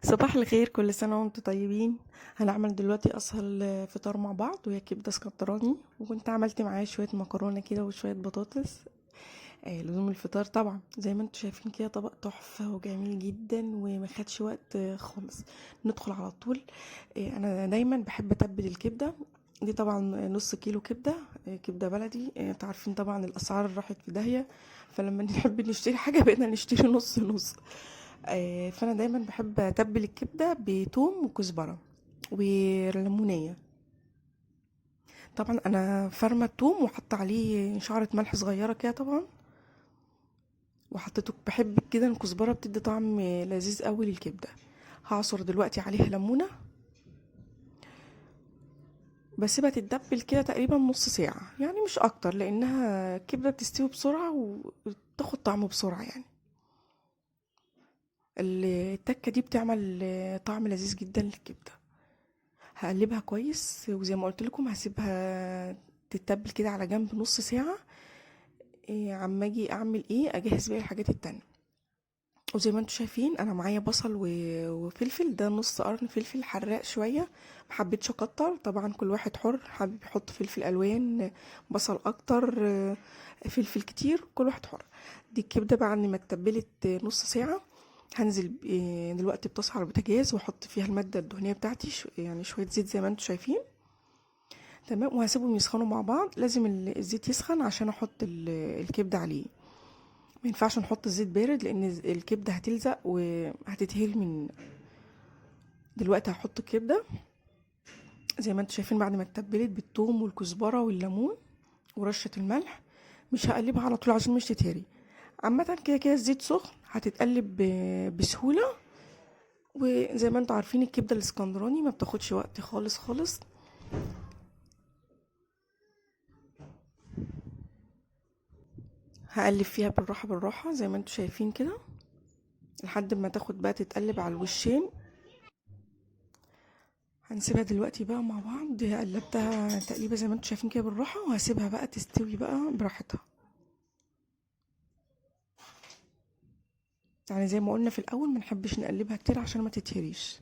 صباح الخير، كل سنة وانتم طيبين. هنعمل دلوقتي أسهل فطار مع بعض، وهي كبدة اسكندراني، وكنت عملت معاه شوية مكرونة كده وشوية بطاطس. لزوم الفطار طبعا. زي ما انتم شايفين كده طبق تحفة وجميل جدا وما خدش وقت خالص. ندخل على طول. انا دايما بحب اتبل الكبدة دي، طبعا نص كيلو كبدة، كبدة بلدي. انتوا عارفين طبعا الاسعار راحت في داهية، فلما نحب نشتري حاجة بقينا نشتري نص نص. فانا دايما بحب اتبل الكبدة بتوم وكزبرة وليمونية. طبعا انا فرمة التوم وحط عليه شعرة ملح صغيرة كده طبعا، وحطيته. بحب كده الكزبرة بتدي طعم لذيذ قوي للكبدة. هعصر دلوقتي عليها ليمونة، بسيبها تتبل كده تقريبا نص ساعة، يعني مش اكتر، لانها الكبدة بتستوي بسرعة وتاخد طعم بسرعة. التكة دي بتعمل طعم لذيذ جدا للكبدة. هقلبها كويس، وزي ما قلت لكم هسيبها تتبل كده على جنب نص ساعة. عما اجي اعمل ايه، اجهز باقي الحاجات التانية. وزي ما انتم شايفين انا معايا بصل وفلفل، ده نص قرن فلفل حراق شوية، ما حبيتش اكتر، طبعا كل واحد حر، حابب يحط فلفل الوان، بصل اكتر، فلفل كتير، كل واحد حر. دي الكبده بعد ما اتبلت نص ساعة. هنزل دلوقتي بطاسه على البوتاجاز واحط فيها المادة الدهنية بتاعتي، شوية زيت زي ما انتم شايفين، تمام. وهسيبهم يسخنوا مع بعض. لازم الزيت يسخن عشان احط الكبده عليه، ما ينفعش نحط الزيت بارد لان الكبده هتلزق وهتتهري من. دلوقتي هحط الكبده زي ما انتم شايفين بعد ما اتبلت بالثوم والكزبره والليمون ورشه الملح. مش هقلبها على طول عشان مش تتهري. عامة كده كده الزيت سخن هتتقلب بسهولة. وزي ما انتم عارفين الكبده الاسكندراني ما بتاخدش وقت خالص خالص. هقلب فيها بالراحة بالراحة زي ما انتم شايفين كده لحد ما تاخد بقى تتقلب على الوشين. هنسيبها دلوقتي بقى مع بعض. قلبتها تقليبه زي ما انتم شايفين كده بالراحة، وهسيبها بقى تستوي بقى براحتها. زي ما قلنا في الاول ما نحبش نقلبها كتير عشان ما تتهريش.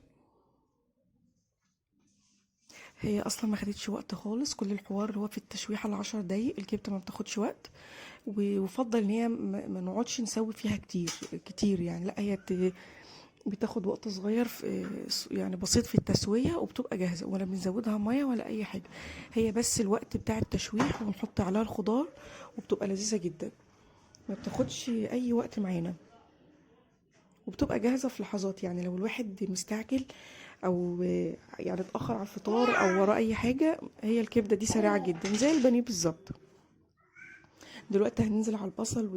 هي اصلا ما خدتش وقت خالص، كل الحوار اللي هو في التشويحه ال10 دقايق. الكبده ما بتاخدش وقت، ويفضل ان هي ما نقعدش نسوي فيها كتير كتير، لا هي بتاخد وقت صغير في، بسيط في التسوية وبتبقى جاهزة، ولا بنزودها مية ولا اي حاجة. هي بس الوقت بتاع التشويح ونحط عليها الخضار وبتبقى لذيذة جدا، ما بتاخدش اي وقت معانا وبتبقى جاهزة في لحظات. لو الواحد مستعجل او اتاخر على الفطار او وراه اي حاجة، هي الكبده دي سريعة جدا زي البانيه بالظبط. دلوقتي هننزل على البصل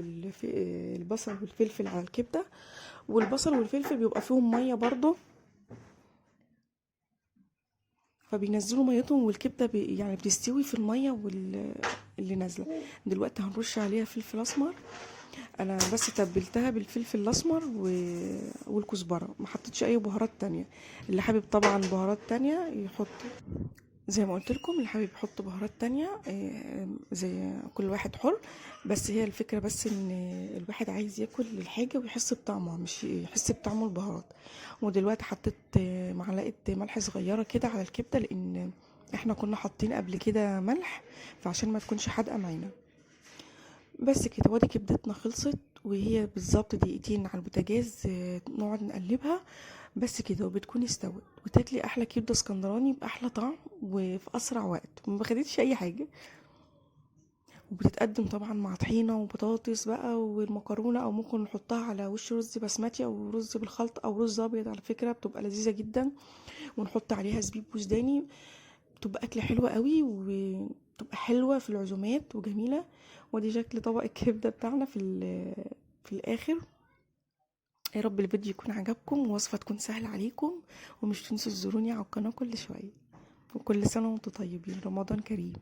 والفلفل على الكبده، والبصل والفلفل بيبقى فيهم مية برضو، فبينزلوا ميتهم والكبده بتستوي في المية اللي نازله. دلوقتي هنرش عليها فلفل اسمر. انا بس تبلتها بالفلفل الاسمر والكزبره، ما حطيتش اي بهارات تانية. اللي حابب طبعا بهارات تانية يحط، زي ما قلت لكم اللي حابب يحط بهارات تانية، زي كل واحد حر. بس هي الفكرة بس ان الواحد عايز ياكل الحاجة ويحس بطعمها، مش يحس بطعم البهارات. ودلوقتي حطيت معلقة ملح صغيرة كده على الكبدة، لان احنا كنا حاطين قبل كده ملح، فعشان ما تكونش حادقة معانا. بس كده وادي كبدتنا خلصت، وهي بالظبط دقيقتين على البوتاجاز، نقعد نقلبها بس كده وبتكون استوت، وتاكلي احلى كبده اسكندراني باحلى طعم وفي اسرع وقت، وما خدتش اي حاجة. وبتتقدم طبعا مع طحينه وبطاطس بقى والمكرونه، او ممكن نحطها على وش رز بسمتي او رز بالخلط او رز ابيض، على فكرة بتبقى لذيذة جدا. ونحط عليها زبيب وسوداني، بتبقى اكله حلوة قوي وبتبقى حلوة في العزومات وجميلة. ودي شكل طبق الكبده بتاعنا في الاخر. يا رب الفيديو يكون عجبكم ووصفه تكون سهلة عليكم، ومش تنسوا تزوروني على القناة كل شوية. وكل سنة وانتم طيبين، رمضان كريم.